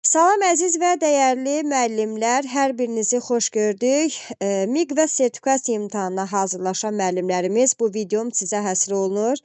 Salam əziz və dəyərli müəllimlər, hər birinizi xoş gördük. MİQ və sertifikasiya imtahanına hazırlaşan müəllimlərimiz, bu videom sizə həsr olunur.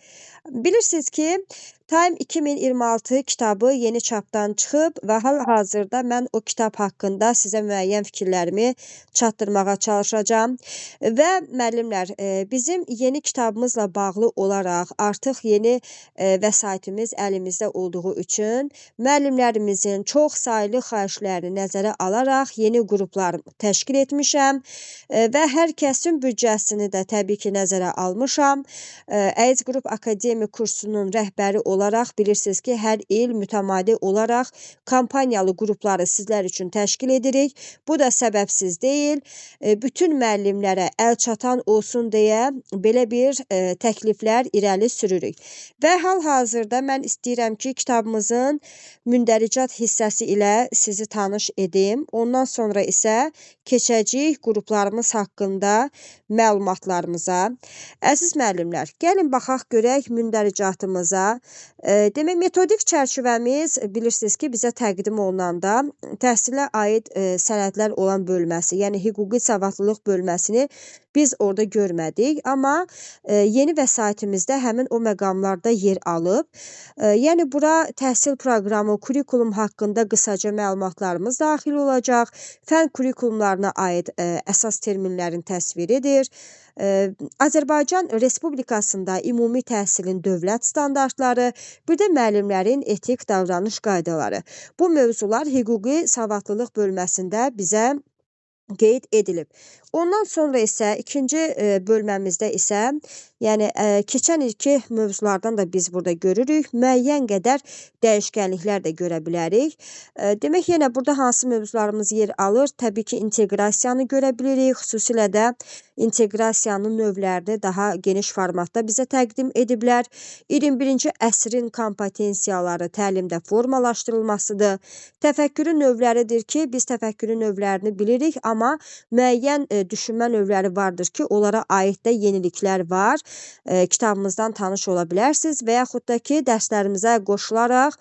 Bilirsiniz ki, Time 2026 kitabı yeni çapdan çıxıb və hal-hazırda mən o kitab haqqında sizə müəyyən fikirlərimi çatdırmağa çalışacağam. Və müəllimlər, bizim yeni kitabımızla bağlı olaraq artıq yeni vəsaitimiz əlimizdə olduğu üçün müəllimlərimizin çox saylı xahişlərini nəzərə alaraq yeni qruplar təşkil etmişəm və hər kəsin büdcəsini də təbii ki, nəzərə almışam. Əziz Qrup Akademik kursunun rəhbəri olaraq bilirsiniz ki, hər il mütəmadi olaraq kampaniyalı qrupları sizlər üçün təşkil edirik. Bu da səbəbsiz deyil. Bütün müəllimlərə əl çatan olsun deyə belə bir təkliflər irəli sürürük. Və hal-hazırda mən istəyirəm ki, kitabımızın mündəricat hissəsi ilə sizi tanış edim. Ondan sonra isə keçəcəyik qruplarımız haqqında məlumatlarımıza. Əziz müəllimlər, gəlin baxaq görək mündəricatımıza. Demək, metodik çərçivəmiz bilirsiniz ki, bizə təqdim olunanda təhsilə aid sənədlər olan bölməsi, yəni hüquqi savadlılıq bölməsini biz orada görmədik, amma yeni vəsaitimizdə həmin o məqamlarda yer alıb. Yəni bura təhsil proqramı, kurikulum haqqında qısaca məlumatlarımız daxil olacaq. Fənn kurikulumlarına aid əsas terminlərin təsviridir. Azərbaycan Respublikasında ümumi təhsilin dövlət standartları, bir də müəllimlərin etik davranış qaydaları. Bu mövzular hüquqi savadlılıq bölməsində bizə qeyd edilib. Ondan sonra isə ikinci bölməmizdə isə, yəni keçən ilki mövzulardan da biz burada görürük, müəyyən qədər dəyişkənliklər də görə bilərik. Demək, yenə burada hansı mövzularımız yer alır? Təbii ki, inteqrasiyanı görə bilirik, xüsusilə də inteqrasiyanın növlərini daha geniş formatda bizə təqdim ediblər. 21-ci əsrin kompetensiyaları təlimdə formalaşdırılmasıdır. Təfəkkürün növləridir ki, biz təfəkkürün növlərini bilirik, amma müəyyən düşünmə növləri vardır ki, onlara aid də yeniliklər var. Kitabımızdan tanış ola bilərsiniz və yaxud da ki, dərslərimizə qoşularaq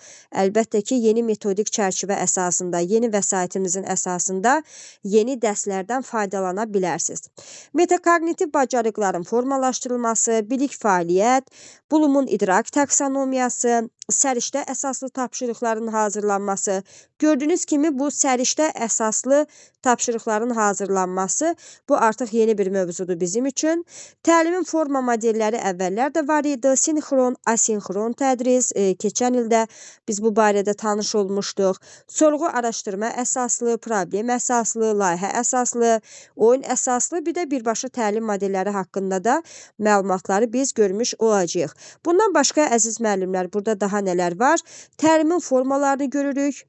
əlbəttə ki, yeni metodik çərçivə əsasında, yeni vəsaitimizin əsasında yeni dərslərdən faydalana bilərsiniz. Metakognitiv bacarıqların formalaşdırılması, bilik fəaliyyət, Blumun idrak taksonomiyası, səriştə əsaslı tapşırıqların hazırlanması. Gördüyünüz kimi bu səriştə əsaslı tapşırıqların hazırlanması, bu artıq yeni bir mövzudur bizim üçün. Təlimin forma modelləri əvvəllər də var idi. Sinxron, asinxron tədris, keçən ildə biz bu barədə tanış olmuşduq. Sorğu araşdırma əsaslı, problem əsaslı, layihə əsaslı, oyun əsaslı, bir də birbaşa təlim modelləri haqqında da məlumatları biz görmüş olacağıq. Bundan başqa əziz müəllimlər, burada daha nələr var? Təlimin formalarını görürük.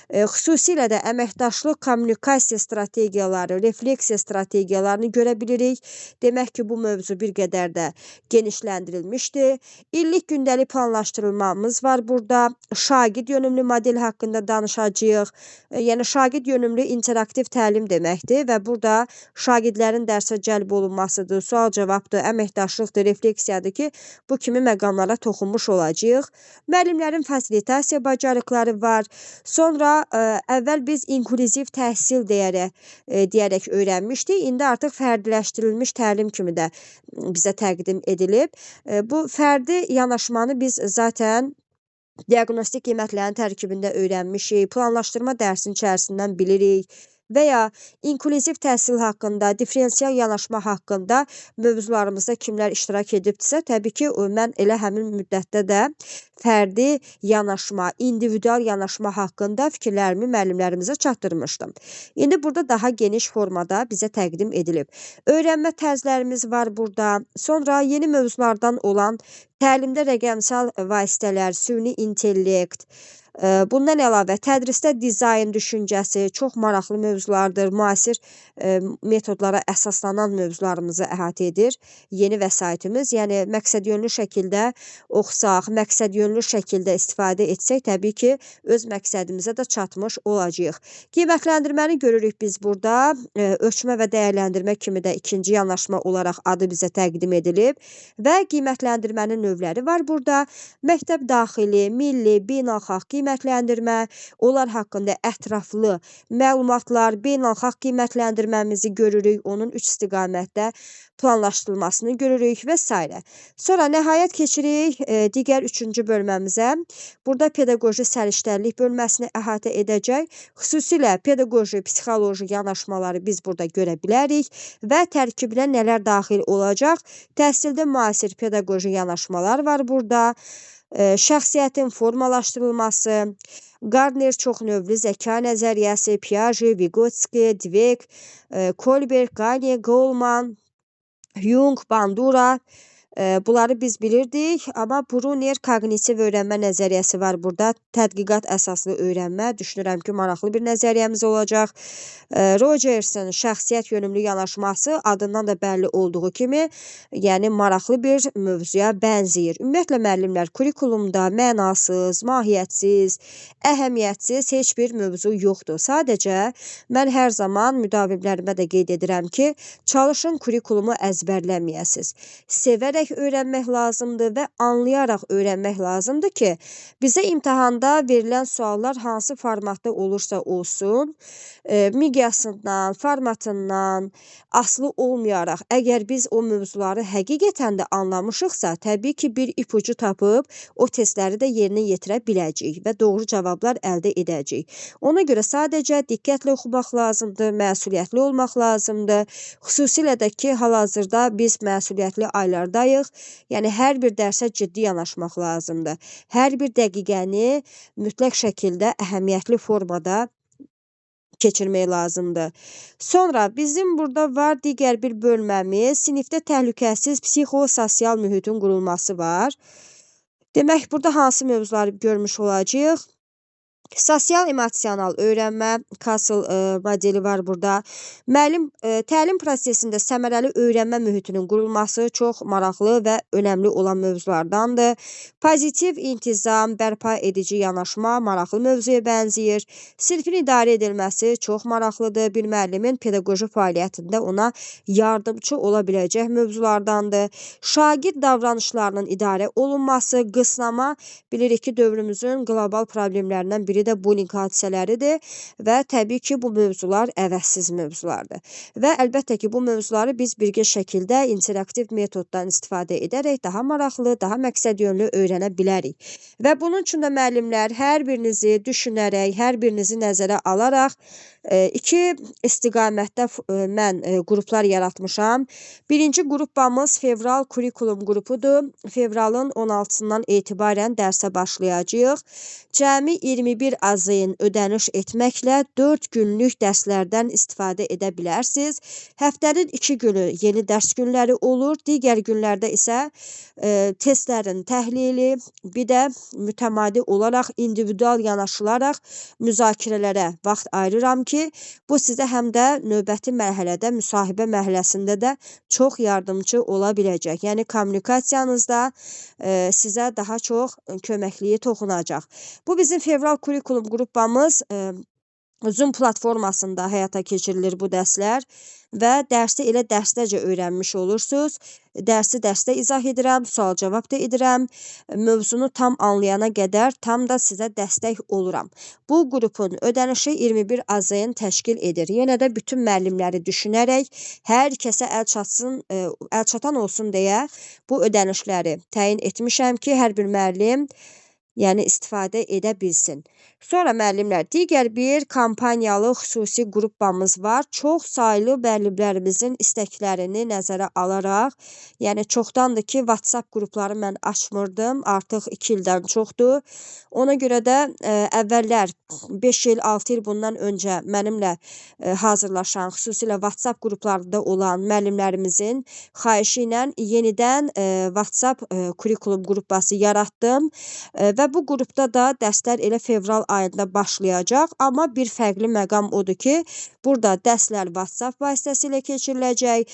Xüsusilə də əməkdaşlıq, kommunikasiya strategiyaları, refleksiya strategiyalarını görə bilirik. Demək ki, bu mövzu bir qədər də genişləndirilmişdi. İllik gündəlik planlaşdırılmamız var burada. Şagird yönümlü model haqqında danışacağıq. Yəni şagird yönümlü interaktiv təlim deməkdir və burada şagirdlərin dərsə cəlb olunmasıdır, sual-cavabdır, əməkdaşlıqdır, refleksiyadır ki, bu kimi məqamlara toxunmuş olacağıq. Müəllimlərin fasilitasiya bacarıqları var. Sonra əvvəl biz inklüziv təhsil deyərək öyrənmişdik. İndi artıq fərdiləşdirilmiş təlim kimi də bizə təqdim edilib. Bu fərdi yanaşmanı biz zaten diaqnostik qiymətlərin tərkibində öyrənmişik, planlaşdırma dərsinin içərisindən bilirik və ya inklüziv təhsil haqqında, diferensial yanaşma haqqında mövzularımızda kimlər iştirak edibdirsə, təbii ki, mən elə həmin müddətdə də fərdi yanaşma, individual yanaşma haqqında fikirlərimi müəllimlərimizə çatdırmışdım. İndi burada daha geniş formada bizə təqdim edilib. Öyrənmə tərzlərimiz var burada. Sonra yeni mövzulardan olan təlimdə rəqəmsal vasitələr, süni intellekt, bundan əlavə tədrisdə dizayn düşüncəsi çox maraqlı mövzulardır. Müasir metodlara əsaslanan mövzularımızı əhatə edir yeni vəsaitimiz. Yəni məqsədyönlü şəkildə oxusaq, məqsədyönlü şəkildə istifadə etsək, təbii ki, öz məqsədimizə də çatmış olacağıq. Qiymətləndirməni görürük biz burada. Ölçmə və dəyərləndirmə kimi də ikinci yanaşma olaraq adı bizə təqdim edilib və qiymətləndirmənin növləri var burada. Məktəb daxili, milli, beynəlxalq qiymətləndirmə, onlar haqqında ətraflı məlumatlar, beynəlxalq qiymətləndirməmizi görürük, onun 3 istiqamətdə planlaşdırılmasını görürük və s. Sonra nəhayət keçirik digər 3-cü bölməmizə. Burada pedaqoji səriştəlilik bölməsini əhatə edəcək. Xüsusilə pedaqoji, psixoloji yanaşmaları biz burada görə bilərik və tərkibinə nələr daxil olacaq? Təhsildə müasir pedaqoji yanaşmalar var burada. Şəxsiyyətin formalaşdırılması, Gardner çox növlü zəka nəzəriyyəsi, Piaget, Vygotsky, Dweck, Kohlberg, Gagne, Goleman, Jung, Bandura, bunları biz bilirdik, amma Brunner koqnitiv öyrənmə nəzəriyyəsi var burada. Tədqiqat əsaslı öyrənmə, düşünürəm ki, maraqlı bir nəzəriyyəmiz olacaq. Rogersin şəxsiyyət yönümlü yanaşması adından da bəlli olduğu kimi, yəni maraqlı bir mövzuya bənzəyir. Ümumiyyətlə, müəllimlər, kurikulumda mənasız, mahiyyətsiz, əhəmiyyətsiz heç bir mövzu yoxdur. Sadəcə, mən hər zaman müdavimlərimə də qeyd edirəm ki, çalışın kurikulumu əzbərləməyəsiniz. Sevərək öyrənmək lazımdır və anlayaraq öyrənmək lazımdır ki, bizə imtahanda verilən suallar hansı formatda olursa olsun, miqyasından, formatından asılı olmayaraq, əgər biz o mövzuları həqiqətən də anlamışıqsa, təbii ki, bir ipucu tapıb o testləri də yerinə yetirə biləcəyik və doğru cavablar əldə edəcəyik. Ona görə sadəcə diqqətlə oxumaq lazımdır, məsuliyyətli olmaq lazımdır. Xüsusilə də ki, hal-hazırda biz məsuliyyətli aylardayıq. Yəni, hər bir dərsə ciddi yanaşmaq lazımdır. Hər bir dəqiqəni mütləq şəkildə əhəmiyyətli formada keçirmək lazımdır. Sonra bizim burada var digər bir bölməmiz, sinifdə təhlükəsiz psixososial mühitin qurulması var. Demək, burada hansı mövzuları görmüş olacağıq? Sosial emosional öyrənmə, Castle modeli var burada. Müəllim təlim prosesində səmərəli öyrənmə mühitinin qurulması çox maraqlı və önəmli olan mövzulardandır. Pozitiv intizam, bərpa edici yanaşma maraqlı mövzuya bənzəyir. Sinfin idarə edilməsi çox maraqlıdır. Bir müəllimin pedaqoji fəaliyyətində ona yardımçı ola biləcək mövzulardandır. Şagird davranışlarının idarə olunması, qısnama, bilirik ki, dövrümüzün qlobal problemlərindən biri də bullying hadisələridir və təbii ki, bu mövzular əvəzsiz mövzulardır. Və əlbəttə ki, bu mövzuları biz birgə şəkildə interaktiv metoddan istifadə edərək daha maraqlı, daha məqsədyönlü öyrənə bilərik. Və bunun üçün də müəllimlər hər birinizi düşünərək, hər birinizi nəzərə alaraq iki istiqamətdə mən qruplar yaratmışam. Birinci qrupamız fevral kurikulum qrupudur. Fevralın 16-sından etibarən dərsə başlayacağıq. Cəmi 21 AZN ödəniş etməklə 4 günlük dərslərdən istifadə edə bilərsiniz. Həftənin 2 günü yeni dərs günləri olur. Digər günlərdə isə testlərin təhlili, bir də mütəmadi olaraq individual yanaşılaraq müzakirələrə vaxt ayırıram ki, bu sizə həm də növbəti mərhələdə, müsahibə mərhələsində də çox yardımcı ola biləcək. Yəni, kommunikasiyanızda sizə daha çox köməkliyi toxunacaq. Bu bizim fevral kurikulum qrupamız Zoom platformasında həyata keçirilir bu dərslər və dərsi elə dərsdəcə öyrənmiş olursunuz. Dərsi dərsdə izah edirəm, sual-cavab da edirəm. Mövzunu tam anlayana qədər tam da sizə dəstək oluram. Bu qrupun ödənişi 21 AZN təşkil edir. Yenə də bütün müəllimləri düşünərək hər kəsə əl çatan olsun deyə bu ödənişləri təyin etmişəm ki, hər bir müəllim yəni istifadə edə bilsin. Sonra müəllimlər, digər bir kampaniyalı xüsusi qrupamız var. Çox saylı müəllimlərimizin istəklərini nəzərə alaraq, yəni çoxdandır ki, WhatsApp qrupları mən açmırdım, artıq 2 ildən çoxdur. Ona görə də əvvəllər 5 il, 6 il bundan öncə mənimlə hazırlaşan, xüsusilə WhatsApp qruplarında olan müəllimlərimizin xahişi ilə yenidən WhatsApp kurikulum qrupası yaratdım və bu qrupda da dərslər elə fevral ayında başlayacaq. Amma bir fərqli məqam odur ki, burada dərslər WhatsApp vasitəsilə keçiriləcək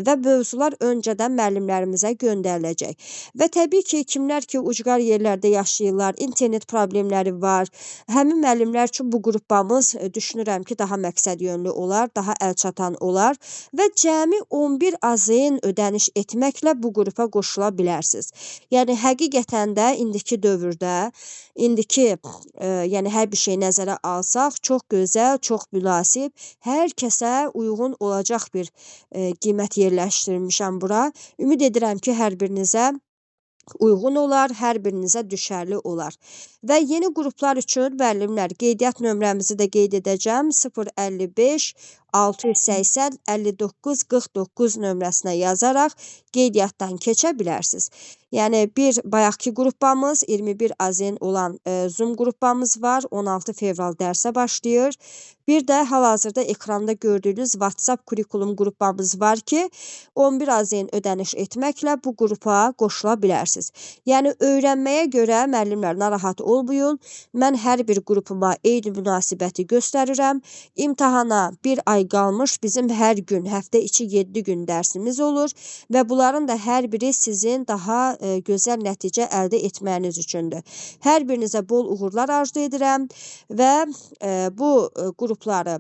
və mövzular öncədən müəllimlərimizə göndəriləcək. Və təbii ki, kimlər ki, ucqar yerlərdə yaşayırlar, internet problemləri var, həmin müəllimlər üçün bu qrupamız düşünürəm ki, daha məqsədyönlü olar, daha əlçatan olar və cəmi 11 AZN ödəniş etməklə bu qrupa qoşula bilərsiniz. Yəni, həqiqətən də indiki dövrdə görə indiki, yəni hər bir şey nəzərə alsaq, çox gözəl, çox münasib, hər kəsə uyğun olacaq bir qiymət yerləşdirmişəm bura. Ümid edirəm ki, hər birinizə uyğun olar, hər birinizə düşərli olar. Və yeni qruplar üçün müəllimlər qeydiyyat nömrəmizi də qeyd edəcəm. 055 680 59 49 nömrəsinə yazaraq qeydiyyatdan keçə bilərsiniz. Yəni bir bayaqki qrupamız 21 AZN olan Zoom qrupamız var. 16 fevral dərsə başlayır. Bir də hal-hazırda ekranda gördüyünüz WhatsApp kurikulum qrupamız var ki, 11 AZN ödəniş etməklə bu qrupa qoşula bilərsiniz. Yəni öyrənməyə görə müəllimlər narahat olmayın. Mən hər bir qrupuma eyni münasibəti göstərirəm. İmtahana bir ay qalmış bizim hər gün, həftə içi 7 gün dərsimiz olur və bunların da hər biri sizin daha gözəl nəticə əldə etməyiniz üçündür. Hər birinizə bol uğurlar arzu edirəm və bu qrupları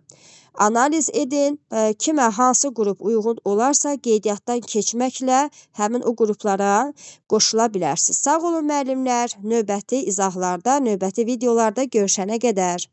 analiz edin. Kimə hansı qrup uyğun olarsa qeydiyyatdan keçməklə həmin o qruplara qoşula bilərsiniz. Sağ olun müəllimlər. Növbəti izahlarda, növbəti videolarda görüşənə qədər.